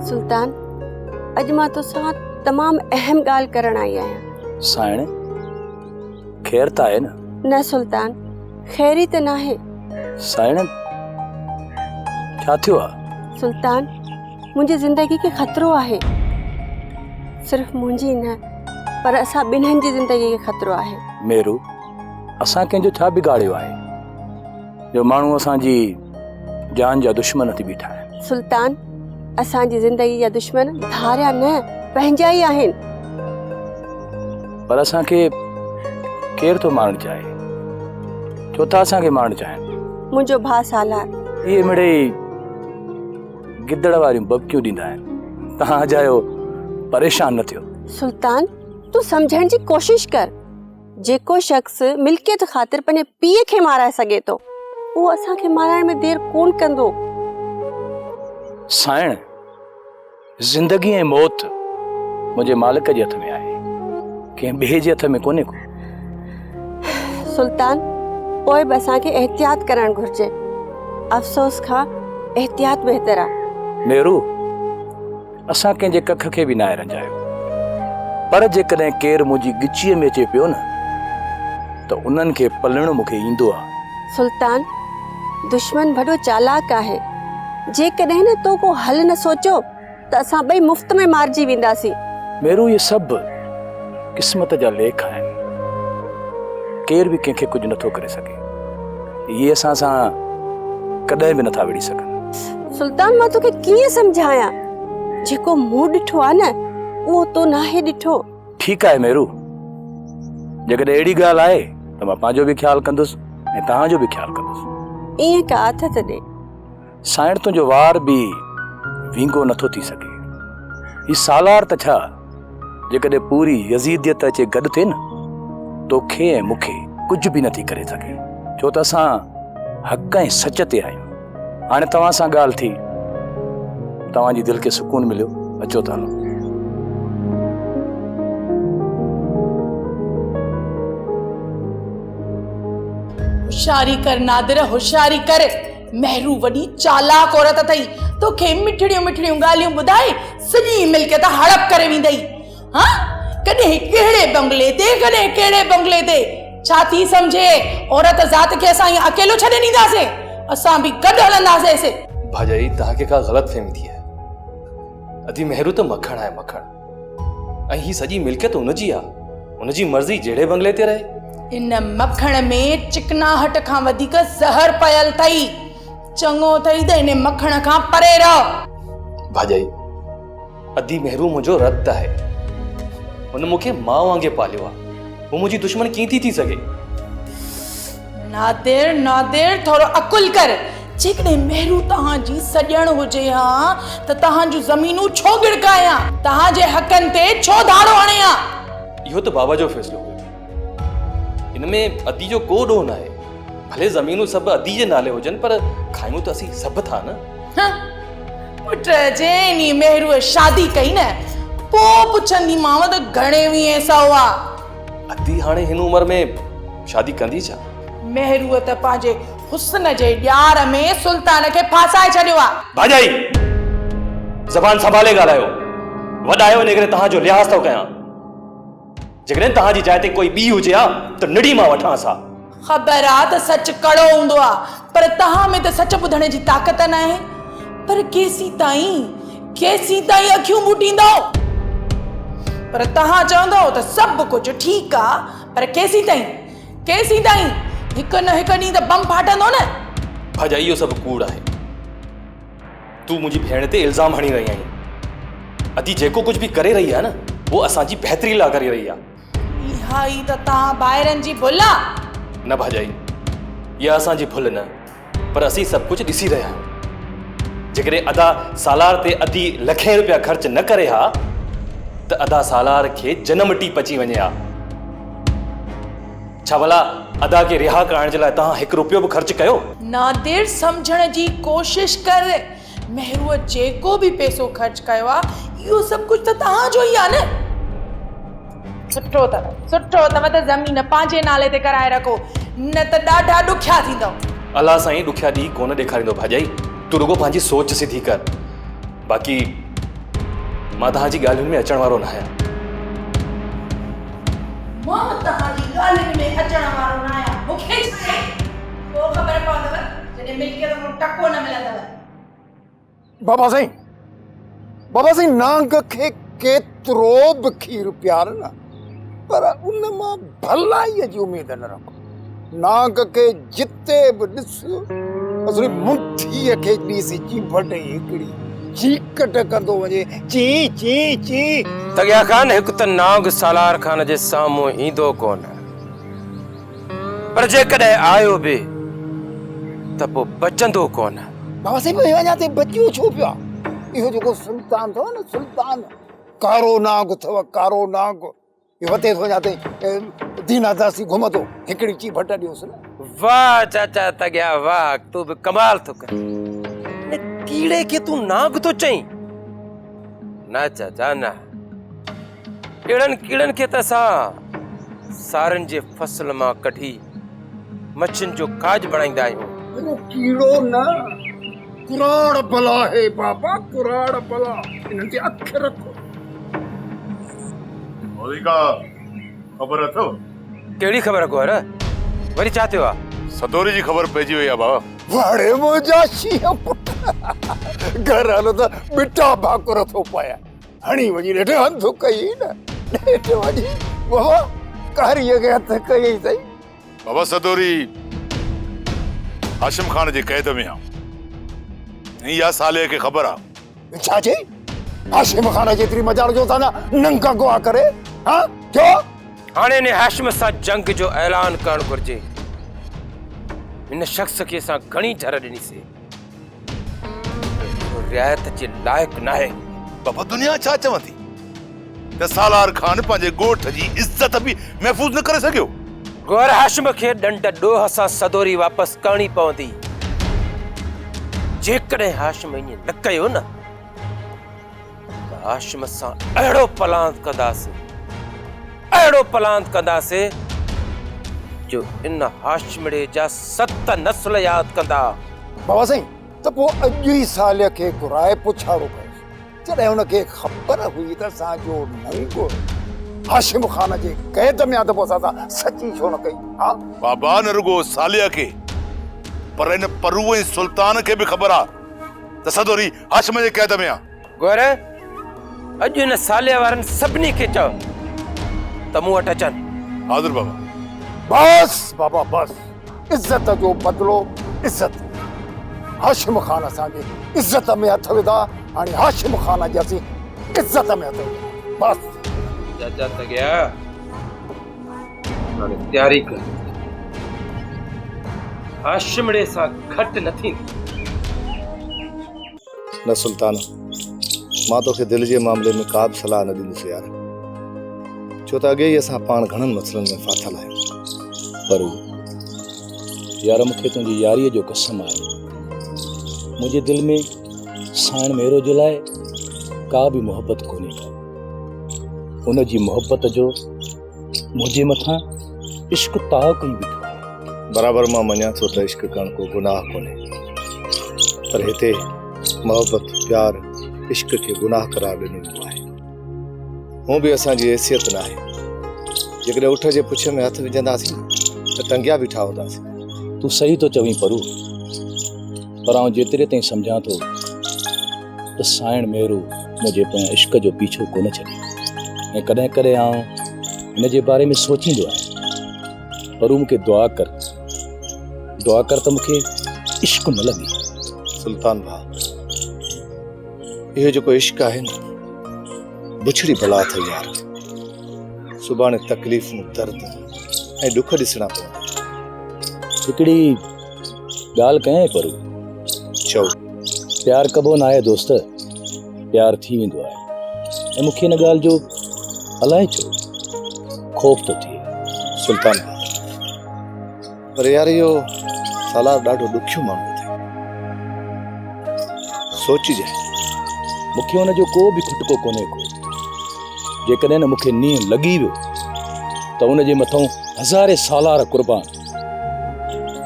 سلطان، اڄ مان توسان تمام اهم ڳالهه ڪرڻ آئي آهيان. سائڻ، خير ته آهي نه؟ نه سلطان، خير ئي ته ناهي. سائڻ، ڇا ٿيو آ؟ سلطان، منهنجي زندگي کي خطرو آهي. صرف منهنجي نه، پر اسان ٻنهين جي زندگي کي خطرو آهي. ميرو، اسان ڪنهن جو ڇا بگاڙيو آهي؟ جو ماڻهو اسان جي جان جا دشمن ٿي بيٺا آهن. سلطان، اسان جي زندگي جا دشمن ڌاريا نه پنهنجا ئي آهن. پر اسان کي ڪير ٿو مارڻ چاهي؟ ڇو ٿا اسان کي مارڻ چاهين؟ منهنجو ڀاء سالار. اهي مڙئي گدڙ واريون ببڪيون ڏيندا آهن. توهان اجايو پريشان نه ٿيو. سلطان، تون سمجهڻ جي ڪوشش ڪر. جيڪو شخص ملڪيت خاطر پنهنجي پيء کي مارائي سگهي ٿو، اهو اسان کي مارائڻ ۾ دير ڪونه ڪندو. سائڻ، زندگي ۽ موت منهنجي مالڪ جي هٿ ۾ آهي، ڪنهن ٻئي جي هٿ ۾ ڪونهي ڪو. سلطان، پوء به اسان کي احتياط ڪرڻ گهرجي. افسوس کان احتياط بهتر آ. ميرو، اسان ڪنهن جي ڪک کي به ناهي رنجايو. پر جيڪڏهن ڪير منهنجي ڳچيء ۾ اچي پيو نه ته انهن کي پلڻ مون کي ايندو آ. سلطان، دشمن وڏو چالاڪ آهي. جيڪڏهن نه تو ڪو حل نه سوچيو ته اسان ٻئي مفت ۾ مارجي وينداسين. ميرو، اهي سڀ قسمت جا ليک آهن. ڪير به ڪنهن کي ڪجهه نٿو ڪري سگهي. اهي اسان سان ڪڏهن به نٿا وڙهي سگهن. سلطان مان توکي ڪيئن سمجهايان، جيڪو مون ڏٺو آهي نه اهو تو ناهي ڏٺو. ٺيڪ آهي ميرو، جيڪڏهن اهڙي ڳالهه آهي ته مان پنهنجو به خيال ڪندس ۽ توهان جو به خيال ڪندس. ائين ڪا آٿت ڏي. سائڻ تنهنجو وار به وينگو نٿو ٿي سگهي. هي سالار ته ڇا، جيڪڏهن پوري يزيديت اچي گڏ ٿئي نه، توکي ۽ مون کي ڪجهه به نٿي ڪري سگهي، ڇو ته اسان حق ۽ سچ تي آهيون. هاڻي توهان سان ڳالهه ٿي، توهان جي دل کي سڪون مليو، اچو ته هلون. هوشياري ڪر نادر، هوشياري ڪر. مهرو وڏي چالاڪ عورت اٿئي، توکي مٺڙيون مٺڙيون ڳالهيون ٻڌائي سڄي ملڪيت هڙپ ڪري ويندئي. ها؟ ڪڏهن ڪهڙي بنگلي تي، ڪڏهن ڪهڙي بنگلي تي. ڇا ٿي سمجهي، عورت ذات کي اسان ائين اڪيلو ڇڏي ڏينداسين؟ اسان به گڏ هلنداسين. ڀاڄائي، توهان کي ڪا غلط فهمي ٿي آهي. ادي مهرو ته مکڻ آهي، مکڻ. ۽ هي سڄي ملڪيت ان جي آ، ان جي مرضي جهڙي بنگلي تي رهي. ان مکڻ ۾ چڪناهٽ کان وڌيڪ زهر پيل اٿئي. چڱو اٿئي ته ان مکڻ کان پري رهه. ڀاڄائي، ادي مهرو منهنجو رت آهي. هن مون کي ماء وانگي پاليو آ. هو منهنجي دشمن ڪيئن ٿي ٿي سگهي؟ نادر، نادر، ٿورو عقل ڪر. جيڪڏهن مهرو توهان جي سڄڻ هجي ها ته توهان جون زمينون ڇو ڳڙڪائي ها؟ توهان جي حقن تي ڇو ڌاڙو هڻي ها؟ اهو ته بابا جو فيصلو هيو. ان ۾ ادي جو ڪو ڏوهه ناهي. ڀلي زمينون سڀ ادي جي نالي هجن پر کايون ته اسين سڀ ٿا نه. هه پٽ جنهن ڏينهن مهروء شادي ڪئي نه پوء پڇنديمانء ته گهڻي ويهين سئو آ. ادي هاڻي هن عمر ۾ شادي ڪندي ڇا؟ مهروء ته پنهنجي حسن جي ڄار ۾ سلطان کي ڦاسائي ڇڏيو آ. ڀاڄائي! زبان سنڀالي ڳالهايو. وڏا آهيو ان ڪري توهان جو لحاظ ٿو ڪيان. جيڪڏهن توهان جي جاء تي ڪوئي ٻي هجي ها ته نڙي مان وٺانس ها. خبر آ ته سچ ڪڙو هوندو آ پر توهان ۾ ته سچ ٻڌڻ جي طاقت ناهي. پر ڪيسيتائين، ڪيسيتائين اکيون ٻوٽيندؤ؟ پر توهان چوندؤ ته سڀ ڪجهه ٺيڪ آ پر ڪيسيتائين، ڪيسيتائين؟ هڪ نه هڪ ڏينهن ته بم ڦاٽندو نه؟ ڀاڄائي اهو سڀ ڪوڙ آهي. تون منهنجي ڀيڻ تي الزام هڻي رهي آهين. ادي جيڪو ڪجهه به ڪري رهي آهي نه اهو اسان جي بهتري لاء ڪري رهي آهي. اها ئي ته توهان ڀائرن جي ڀل آ. نه ڀاڄائي اها اسان جي ڀل نه پر اسين سڀ ڪجهه ڏسي رهيا آهيون. جيڪڏهن ادا سالار تي ادي لکين روپيا خرچ نه ڪري ها ته ادا سالار کي جنم ٽي پچي وڃي ها. ڇا ڀلا ادا کي رها ڪرائڻ جي لاء توهان هڪ روپيو به خرچ ڪيو؟ نادر سمجهڻ جي ڪوشش ڪر. مهروء جيڪو به پئسو خرچ ڪيو آ، اهو سڀ ڪجهه ته توهان جو ئي آ نه. سٺو اٿو، سٺو اٿو ته زمين پنهنجي نالي تي ڪرائي رکو، نه ته ڏاڍا ڏکيا ٿيندؤ. الله سائين ڏکيا ڏينهن ڪونه ڏيکاريندو ڀاڄائي، تون رڳو پنهنجي سوچ سڌي ڪر. باقي. مان توهان جي ڳالهين ۾ اچڻ وارو ناهيان. مان توهان جي ڳالهين ۾ اچڻ وارو ناهيان. مون کي ڇا آهي؟ پوء خبر پوندو جڏهن ملڪيت مان ٽڪو نه ملندو. بابا سائين بابا سائين نانگ کي ڪيترو به کير پيار نه پر ان مان ڀلائيء جي اميد نه رک. نانگ کي جتي به ڏس اصلي منٺيء کي ڏسي چيڀٽ ئي هڪڙي چيڪٽ ڪندو وڃي چي چي چي. تڳيا خان هڪ ته نانگ سالار خان جي سامهون ايندو ڪونه پر جيڪڏهن آيو به ته پوء بچندو ڪونه. بابا سائين پوء اڃا تائين بچيو ڇو پيو آ؟ اهو جيڪو سلطان اٿو نه سلطان ڪارو نانگ اٿو ڪارو نانگ اهو وتي ٿو اڃا تائين دينا داسي گهمندو هڪڙي چيڀٽ ڏيوس نه. واهه چاچا تڳيا واهه تون به ڪمال ٿو ڪرين. ان ڪيڙي کي تون نانگ ٿو چئين؟ نه چاچا نه اهڙن ڪيڙن کي ته اسان سارين جي فصل مان ڪڍي مڇين جو کاڄ بڻائيندا آهيون. اهو ڪيڙو نه ڪراڙ بلا آهي بابا ڪراڙ بلا انهن تي اک رک. مولوي ڪا خبر اٿو؟ ڪهڙي خبر گوهر؟ وري ڇا ٿيو آ؟ سدوري جي خبر پئجي وئي آ بابا. واڙي منهنجا شينهن پٽ گهر هلو ته ٻٽا ڀاڪر ٿو پايان. هڻي وڃي نيٺ هنڌ ڪئي نه نيٺ وڃي بابا ڪاريء کي هٿ ڪيئي اٿئي. بابا سدوري هاشم خان جي قيد ۾ آ ۽ اها صالح کي خبر آ. ڇا چئي؟ هاشم خان جيتري مجال جو اسان جا ننگ اغوا ڪري ها ڇو؟ هاڻي ان هاشم سان جنگ جو اعلان ڪرڻ گهرجي. هن شخص کي اسان گهڻي جهر ڏني سي. اهو رعايت جي لائق ناهي. بابا دنيا ڇا چوندي ته سالار خان پنهنجي ڳوٺ جي عزت به محفوظ نه ڪري سگهيو. گوهر هاشم کي ڏنڊ ڏوهه سان سدوري واپس ڪرڻي پوندي. جيڪڏهن هاشم ائين نه ڪيو نه ته هاشم سان اهڙو پلاند ڪنداسين، اهڙو پلاند ڪنداسين جو ان هاشمڙي جا ست نسل ياد ڪندا. بابا سائين ته پوء اڄ ئي صالح کي گهرائي پڇاڙو ڪيس. جڏهن هن کي خبر هئي ته اسان جو ننگ هاشم خان جي قيد ۾ آ ته پوء اسان سان سچي ڇو نه ڪئي ها؟ بابا نه رڳو صالح کي پر ان پرو ۽ سلطان کي به خبر آ ته سدوري هاشم جي قيد ۾ آ. گوهر، اڄ ان صالح وارن سڀني کي چئو ته مون وٽ اچن. حاضر بابا. بس بابا بس، عزت جو بدلو عزت. هاشم خان اسان جي عزت ۾ هٿ وڌا، هاڻي هاشم خان جي اسين عزت ۾ هٿ وڌا. بس. چاچا تڳيا، هاڻي تياري ڪر. هاشمڙي سان گهٽ نه ٿيندي. نه سلطان، مان توکي دل جي معاملي ۾ ڪا به صلاح نه ڏيندس يار، ڇو ته اڳي ئي اسان پاڻ گهڻن مسئلن ۾ ڦاٿل آهيون. پر يار مون کي تنهنجي ياريء جو قسم آهي، منهنجي دل ۾ سائڻ ميرو جي لاء ڪا به محبت ڪونهي ڪا. ان جي محبت جو منهنجي مٿان عشق تاء ڪئي بيٺو آهي. برابر مان مڃان ٿو ته عشق ڪرڻ ڪو گناهه ڪونهي پر هتي محبت، پيار، عشق کي گناهه قرار ڏنو ويندو آهي. هونء به اسان جي حيثيت ناهي. جيڪڏهن اٺ جي پڇ ۾ هٿ وجهنداسين ته ٽنگيا بيٺا هونداسين. تون صحيح ٿو چوين پرو، پر آئون جيتري تائين سمجهان ٿو ته سائڻ مهرو منهنجي پويان عشق جو پيڇو ڪونه ڇڏي ۽ ڪڏهن ڪڏهن آئون هن جي باري ۾ سوچيندو آهيان. پرو مون کي دعا ڪر، دعا ڪر ته مون کي عشق نه لڳي. سلطان ڀاء، اهو جيڪو عشق آهي نه، بڇڙي بلا اٿئي يار. سڀاڻي تڪليفون، درد ۽ ڏک ڏسڻا پوندا. هڪڙي ڳالهه ڪيانء پرو. چئو. پيار ڪبو ناهي دوست، پيار ٿي ويندو آهي ۽ مون کي ان ڳالهه جو الائي ڇو خوف ٿو ٿئي. سلطان ڀاء، پر يار اهو سالار ڏاڍو ڏکيو ماڻهو اٿئي. سوچجانء. مون کي ان جو ڪو به کٽڪو ڪونهي ڪو. جيڪڏهن نه مون کي نينهن لڳي ويو ته ان جي مٿئون هزارين سالار قربان.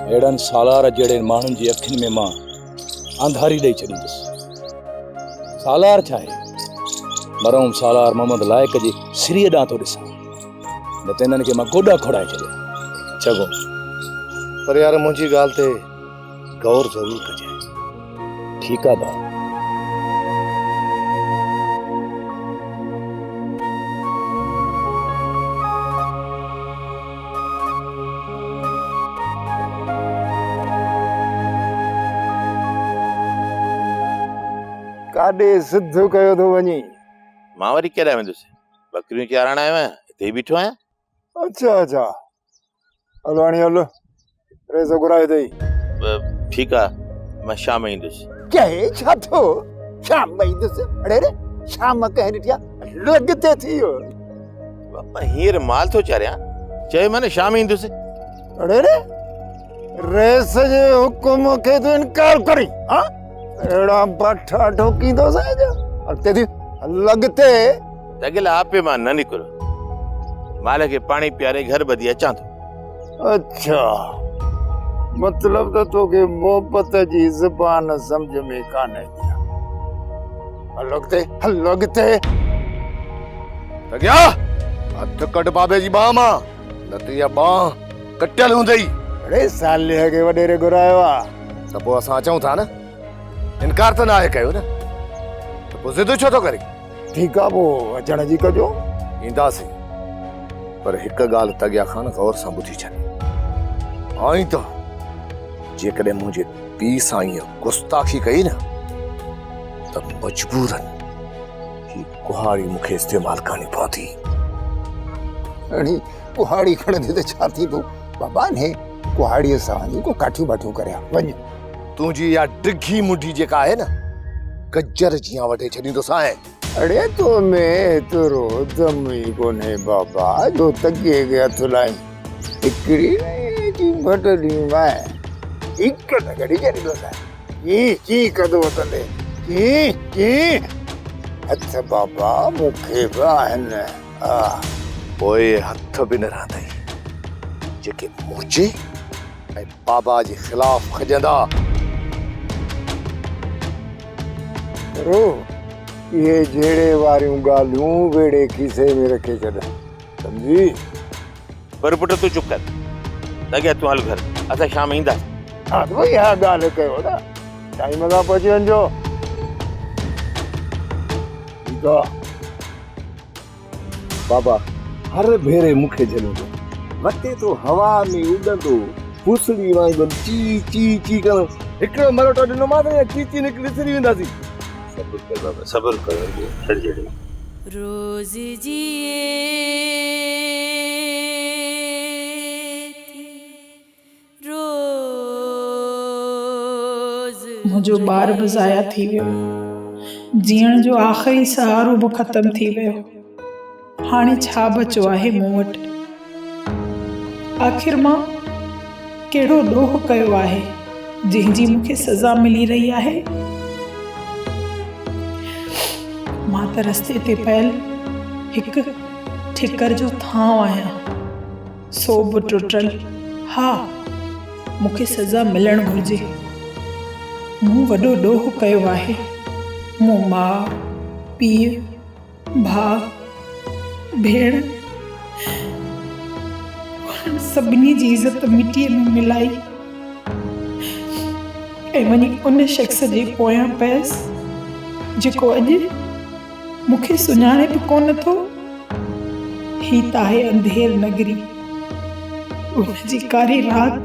اهڙن سالار جهڙين ماڻهن جي اکين ۾ مان آنڌاري ڏئي ڇڏيندس. سالار ڇا آهي؟ مرحوم سالار محمد لائق جي سري ڏانهن ٿو ڏسان، نه ته انهن کي مان گوڏا کوڙائي ڇڏيان. چڱو، پر يار منهنجي ڳالهه تي غور ضرور ڪجانء. ٺيڪ آ ڀاء. ڪاڏي سڌ ڪيو ٿو وڃين؟ مان وري ڪيڏانهن ويندس؟ ٻڪريون چارڻ آيو آهيان، هتي ئي بيٺو آهيان. اڇا اڇا، هل هاڻي هل، رئيس گهرايو اٿئي. ٺيڪ آ، مان شام ايندس. چئي ڇا ٿو، شام ايندس؟ اڙي ري، شام ڪنهن ڏٺي آ؟ هل اڳتي ٿي ويو. بابا هينئر مال ٿو چاريان، چيومانء نه شام ايندس. اڙي ري، رئيس جي حڪم کي تون انڪار ڪرين، ها؟ اهڙا باٺا ٺوڪيندوسانء جو اڳتي ٿي هل اڳتي. تڳل آپي مان نه نڪر، مال کي پاڻي پياري گهر ٻڌي اچان ٿو. اڇا، مطلب ته توکي محبت جي زبان سمجهه ۾ ڪانه ايندي آ. هل اڳتي، هل اڳتي. تڳيا، هٿ ڪڍ بابي جي ٻانهن مان، نه ته اها ٻانهن ڪٽيل هوندئي. اڙي صالح کي وڏيري گهرايو آ. ته پوء اسان اچون ٿا نه؟ انڪار ته ناهي ڪيو نه، ته پوء ضد ڇو ٿو ڪرين؟ ٺيڪ آ پوء اچڻ جي ڪجو. اينداسين، پر هڪ ڳالهه تڳيا خان غور سان ٻڌي ڇڏ. آئين ته جيڪڏهن منهنجي پيء سان ائين گستاخي ڪئي نه ته مجبورن هي ڪهاڙي مون کي استعمال ڪرڻي پوندي. اڙي ڪهاڙي کڻندي ته ڇا ٿيندو؟ بابا انهي ڪهاڙيء سان وڃي ڪو ڪاٺيون باٺيون ڪريان. وڃ. تنهنجي اها ڊگهي منڍي جيڪا آهي نه، گجر جيان وڍي ڇڏيندوسانء. اڙي تو ۾ ايترو دم ئي ڪونهي بابا جو تڪيي کي هٿ لائين. هڪڙي نه اچي ڀٽ ڏيندومانء. هڪ ته ڪڍي ڇڏيندوسانء. چين چين ڪندو وتندين. چين چين. هٿ بابا مون کي به آهن. آه. پوء اهي هٿ به نه رهندئي، جيڪي منهنجي ۽ بابا جي خلاف کڄندا. رو، اهي جهيڙي واريون ڳالهيون ويڙهي کيسي ۾ رکي ڇڏ، سمجهي؟ پر پٽ تون چپ ڪر. لڳيا تون هل گهر، اسان شام اينداسين. ها ته پوء اها ڳالهه ڪيو نه، ٽائيم سان پهچي وڃجو. ٺيڪ آ. بابا هر ڀيري مون کي جهليندو وتي ٿو هوا ۾ اڏندو ڦوسڙي وانگر چي چي چي ڪندو. هڪڙو مروٽو ڏنومانس يا چي چي نڪري وسري وينداسين. صبر ڪر بابا صبر ڪر ڇڏ جهڙي. روز جيئي ٿي روز. منهنجو ٻار به ضايع ٿي ويو. جيئڻ جو آخري سهارو به ختم ٿي ويو. هاڻي ڇا بچيو آهي مون وٽ؟ آخر مان ڪهڙو ڏوهه ڪيو آهي، جنهن جي مون کي سزا ملي رهي آهي؟ مان ته رستي تي پيل هڪ ٺڪر جو ٿانء آهيان. سو به ٽٽل. ها، مون کي سزا ملڻ گهرجي. مون وڏو ڏوهه ڪيو آهي. مون ماء، پيء، ڀاء، ڀيڻ، انهن سڀني جي عزت مٽيء ۾ ملائي ۽ وڃي ان شخص جي پويان پيس، جيڪو اڄ مون کي سڃاڻي به ڪونه ٿو. هي ته آهي انڌير نگري، ان جي ڪاري رات،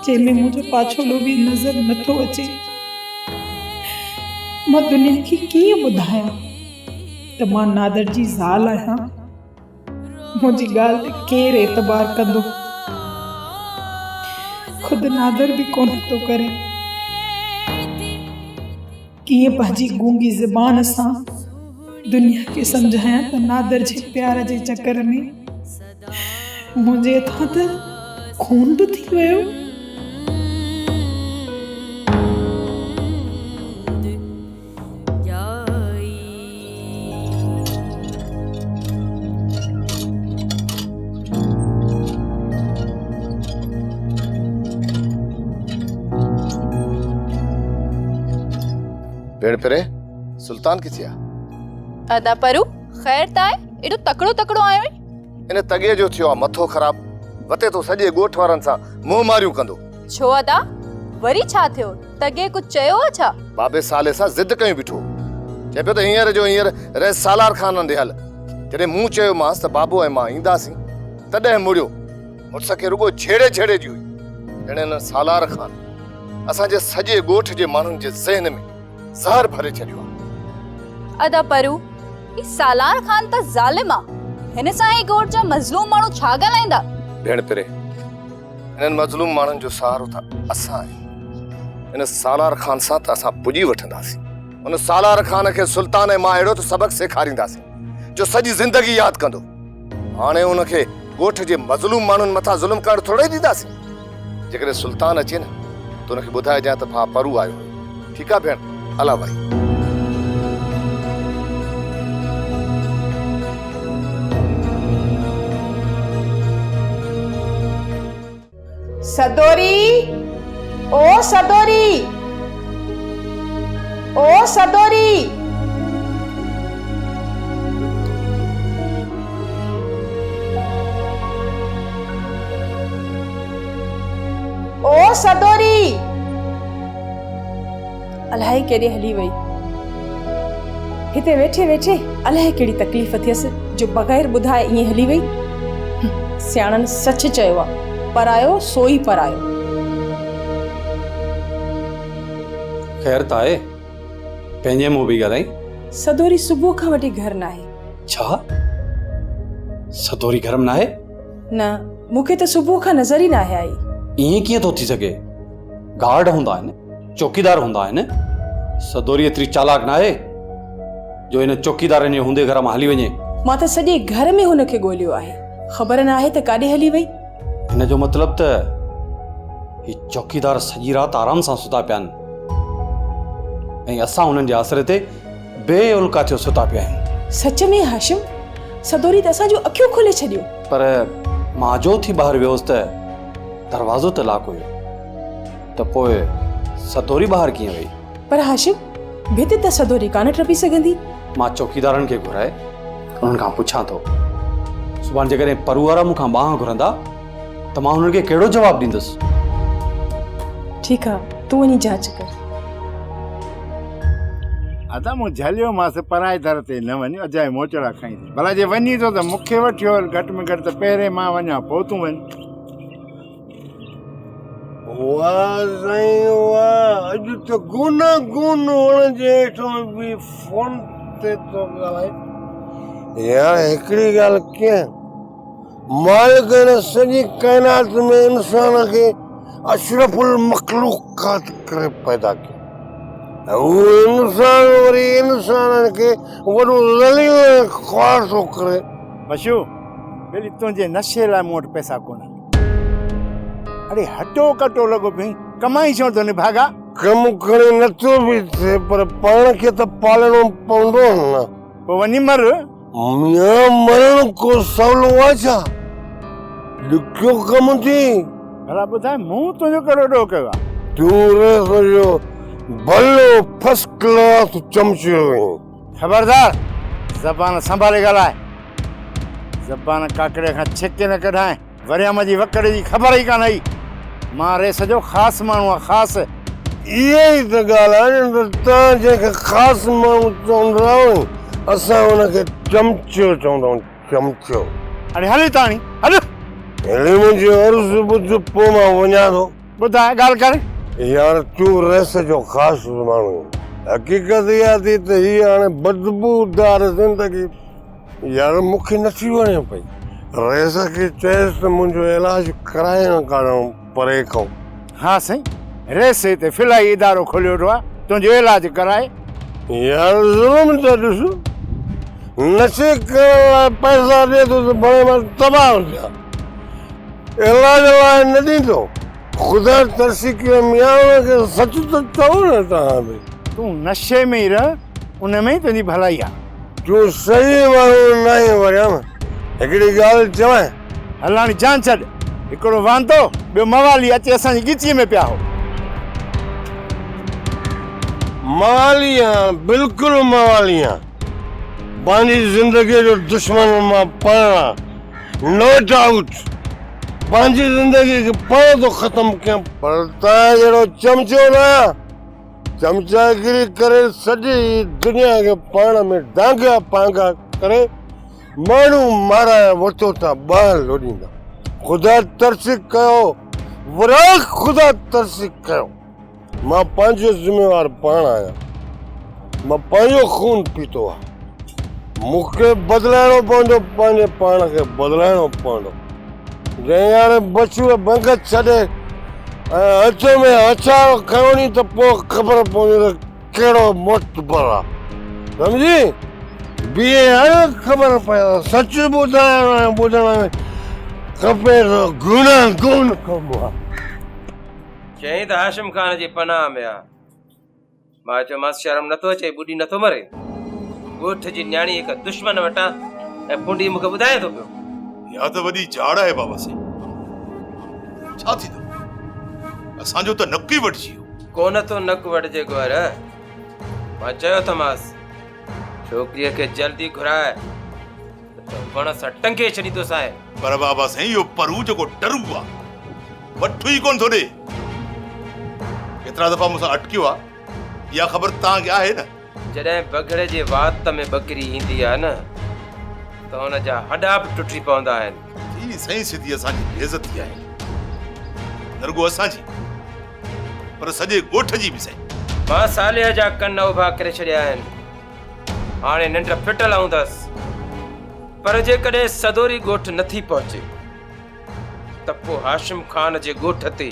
جنهن ۾ منهنجو پاڇولو به نظر نٿو اچي. مان دنيا کي ڪيئن ٻڌايان ته مان نادر جي زال آهيان. منهنجي ڳالهه تي ڪير اعتبار ڪندو؟ خود نادر به ڪونه ٿو ڪري. ڪيئن پنهنجي گونگي زبان سان دنيا کي سمجهايان ته نادر جي پيار جي چڪر ۾ منهنجي هٿان ته خون به ٿي ويو. ڀيڻ پري، سلطان ڪٿي آ؟ ادا پرو، خير ته آهي، ايڏو تڪڙو تڪڙو آيو آهين؟ ان تڳيء جو ٿيو آ مٿو خراب، وتي ٿو سڄي ڳوٺ وارن سان منهن ماريون ڪندو. ڇو ادا، وري ڇا ٿيو؟ تڳيء ڪجهه چيو آ ڇا؟ بابي صالح سان ضد ڪيون بيٺو هو. چئي پيو ته هينئر جو هينئر رئيس سالار خانن ڏي هل. جڏهن مون چيومانس ته بابو ۽ مان اينداسين، تڏهن مڙيو. مڙس کي رڳو جهيڙي جهيڙي جي هئي. ڄڻ هن سالار خان اسان جي سڄي ڳوٺ جي ماڻهن جي ذهن ۾ زهر ڀري ڇڏيو آهي. ادا پرو، هي سالار خان ته ظالم آ. هن سان هي ڳوٺ جا مظلوم ماڻهو ڇا ڳالهائيندا؟ ڀيڻ پري، انهن مظلوم ماڻهن جو سهارو ته اسان آهيون. ان سالار خان سان ته اسان پڄي وٺنداسين. ان سالار خان کي سلطان ۽ مان اهڙو ته سبق سيکارينداسين جو سڄي زندگي ياد ڪندو. هاڻي ان کي ڳوٺ جي مظلوم ماڻهن مٿان ظلم ڪرڻ ٿورڙي ڏينداسين. جيڪڏهن سلطان اچي نه ته ان کي ٻڌائجان ته ڀاء پرو آيو هيو. ٺيڪ آ ڀيڻ، الله وائي. سدوري او سدوري او سدوري. او سدوري. الائي ڪيڏي هلي وئي. هتي ويٺي ويٺي الائي ڪهڙي تڪليف ٿيس جو بغير ٻڌائي ائين هلي وئي. سياڻن سچ چيو آ، پرايو سو ئي پرايو. خير ته آهي، پنهنجي منهن پئي ڳالهائين. سدوري صبح کان وٺي گهر ناهي. ڇا؟ سدوري گهر ۾ ناهي؟ نه، مون کي ته صبح کان نظر ئي ناهي آئي. ائين ڪيئن ٿو ٿي سگهي؟ گارڊ هوندا آهن، چوڪيدار هوندا آهن. سدوري ايتري چالاڪ ناهي جو هن چوڪيدارن جي هوندي گهر مان هلي وڃي. مان ته سڄي گهر ۾ هن کي ڳوليو آهي. خبر ناهي ته ڪاڏي هلي وئي. هن جو مطلب ته هي چوڪيدار سڄي رات آرام سان ستا پيا آهن ۽ اسان انهن جي آسري تي بي الڪا ٿيو ستا پيا آهيون. سچ ۾ هاشم، سدوري ته اسان جون اکيون کولي ڇڏيون. پر مان جو اٿي ٻاهر ويو هوس ته دروازو ته لاڪ هيو ته پوء سدوري ٻاهر ڪيئن وئي؟ پر هاشم، ڀت ته سدوري ڪانه ٽپي سگهندي. مان چوڪيدارن کي گهرائي انهن کان پڇان ٿو. سڀاڻ جيڪڏهن پرو وارا مون کان ٻانهن گهرندا ته مان انهن کي ڪهڙو جواب ڏيندس؟ ٺيڪ آ، تون وڃي جاچ ڪر. ادا مون جهليومانس پرائي در تي نه وڃ اجائي موچڙا کائيندين. ڀلا جي وڃين ٿو ته مون کي وٺيو هل گهٽ ۾ گهٽ ته پهرين مان وڃان پوء تون وڃ. واهه سائين واهه اڄ ته گونا گون وڻ جي هيٺان به فون تي ٿو ڳالهائين. يار هڪڙي ڳالهه ڪيان مالڪ هن سڄي ڪائنات ۾ انسان کي اشرف المخلوقات ڪري پيدا ڪيو ۽ اهو انسان وري انسانن کي وڏو ذليل ۽ خوار ٿو ڪري. بشو، ٻيلي تنهنجي نشي لاء مون وٽ پئسا ڪونهن. اڙي هٽو ڪٽو لڳو پيو آهين، ڪمائين ڇو ٿو نڀاڳا؟ ڪم کڻي نٿو به ٿئي پر پاڻ کي ته پالڻو پوندو نه. پوء وڃي مر. ميان مرڻ ڪو سولو آ ڇا؟ ڏکيو ڪم ٿئي. ڀلا ٻڌاء مون تنهنجو ڪهڙو ڏوهه ڪيو آ؟ تون ريس جو ڀلو فرسٽ ڪلاس چمچو آهين. خبردار! زبان سنڀالي ڳالهاء. زبان ڪاڪڙي کان ڇڪي نه ڪڍانء. وريام جي وڪڙ جي خبر ئي ڪانه هئي. مان ريس جو خاص ماڻهو آهيان، خاص. اها ئي ته ڳالهه آهي نه ته توهان جنهن کي خاص ماڻهو چوندا آهيو، اسان ان کي چمچو چوندا آهيون، چمچو. اڙي هل هتان هاڻي، هل. هلي منهنجي عرض ٻڌ، پوء مان وڃان ٿو. ٻڌاء، ڳالهه ڪر. يار تون ريس جو خاص ماڻهو آهين. حقيقت اها ٿي ته هيء هاڻي بدبودار زندگي يار مون کي نٿي وڻي پئي. رئيس کي چيس ته منهنجو علاج ڪرائي نه ڪارڻ پري کان. ها سائين، رئيس هتي فلاحي ادارو کوليو ويٺو آهي، تنهنجو علاج ڪرائي. يار ظلم ته ڏس، نشي ڪرڻ لاء پئسا ڏي ٿو ته ڀلي مان تباهه ٿيان، علاج لاء نه ڏيندو. خدا ترسي ڪيو ميان ان کي سچ ته چئو نه توهان به. تون نشي ۾ ئي رهه، ان ۾ ئي تنهنجي ڀلائي آهي. تون صحيح ماڻهو ناهين وريام، هڪڙي ڳالهه چوانء؟ هل هاڻي جان ڇڏ، هڪڙو واندو ٻيو موالي اچي اسان جي ڳچيء ۾ پيا هو. موالي آهيان، بلڪل موالي آهيان. پنهنجي زندگيء جو دشمن مان پاڻ آ. نو ڊائوٽ پنهنجي زندگيء کي پاڻ ٿو ختم ڪيان. پر توهان جهڙو چمچو نه آهيان. چمچاگيري ڪري سڄي دنيا کي پاڻ ۾ ڊانگا پانگا ڪري ماڻهو مارائي وتو ٿا ٻانهن لوڏيندا. خدا ترسي ڪيو وراڪ خدا ترسي ڪيو. مان پنهنجو ذميوار پاڻ آهيان. مان پنهنجو خون پيتو آهي. مون کي بدلائڻو پوندو، پنهنجي پاڻ کي بدلائڻو پوندو. جنهن هاڻي بڇوء ڀنگ ڇڏي ۽ هٿ ۾ هٿيار کنيو ني ته پوء خبر پوندي ته ڪهڙو معتبر آ. سمجهي؟ بيهي هاڻي خبر پئي ته سچ ٻڌائڻ ۽ ٻڌڻ ۾ کپي ته گوناگون ڪم آ. چيائين ته هاشم خان جي پناهه ۾ آ. مان چيومانس شرم نٿو اچئي ٻڏي نٿو مرين. ڳوٺ جي نياڻي هڪ دشمن وٽان ۽ ڦونڊي مون کي ٻڌائين ٿو پيو. اها ته وڏي جاڙ آهي بابا سائين. ڇا ٿيندو؟ اسان جو ته نڪ ئي وڍجي ويو. ڪونه ٿو نڪ وڍجي گوهر. مان چيو ٿمانس ڇوڪريء کي جلدي گهراء نه ته وڻ سان ٽنگي ڇڏيندوسانء. پر بابا سائين اهو پرو جيڪو ٽرو آ. وٺ ئي ڪونه ٿو ڏي. ڪيترا دفعا مون سان اٽڪيو آ، اها خبر توهان کي آهي نه؟ جڏهن بگهڙ جي وات ۾ ٻڪري ايندي آ نه ته ان جا هڏا به ٽٽي پوندا آهن. ٿي سائين سڌي اسان جي بيعزتي آهي. نه رڳو اسان جي پر سڄي ڳوٺ جي به سائين. مان صالح جا ڪن اڀا ڪري ڇڏيا آهن. هاڻي ننڊ ڦٽل هوندس. پر جيڪڏهن سدوري ڳوٺ نٿي پهچي. ته پوء هاشم خان جي ڳوٺ تي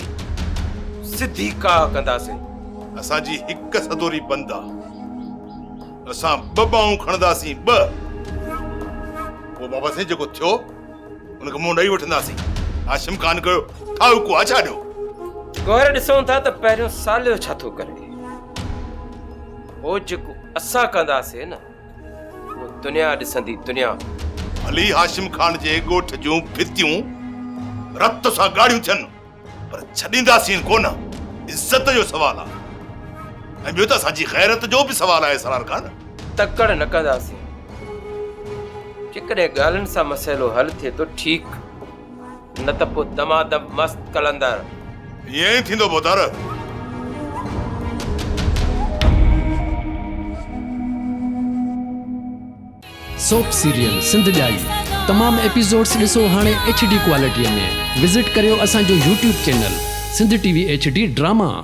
سڌي ڪاهه ڪنداسين. اسان جي هڪ سدوري بند آ. اسان ٻه ٻانهون کڻنداسين، ٻه. پوء بابا سائين جيڪو ٿيو ان کي منهن ڏئي وٺنداسين. هاشم خان ڪيو ٺاهوڪو آ ڇا ڏيو. گوهر ڏسون ٿا ته پهريون صالح ڇا ٿو ڪري. پوء جيڪو اسان ڪنداسين نه. اهو دنيا ڏسندي دنيا. ڀلي هاشم خان جي ڳوٺ جون ڀتيون رت سان ڳاڙهيون ٿين پر ڇڏينداسين ڪونه، عزت جو سوال آ ۽ ٻيو ته اسان جي غيرت جو به سوال آهي سرار خان. تڪڙ نه ڪنداسين، جيڪڏهن ڳالهين سان مسئلو حل ٿئي ٿو ٺيڪ، نه ته پوء دمادم مست قلندر. ائين ئي ٿيندو ڀوتار. سوپ سيريل سنڌ ڄائي تمام ايپيسوڊس ڏسو هاڻي ايڇ ڊي ڪوالٽي ۾ وزٽ ڪريو اسان جو YouTube channel Sindh T V H D drama.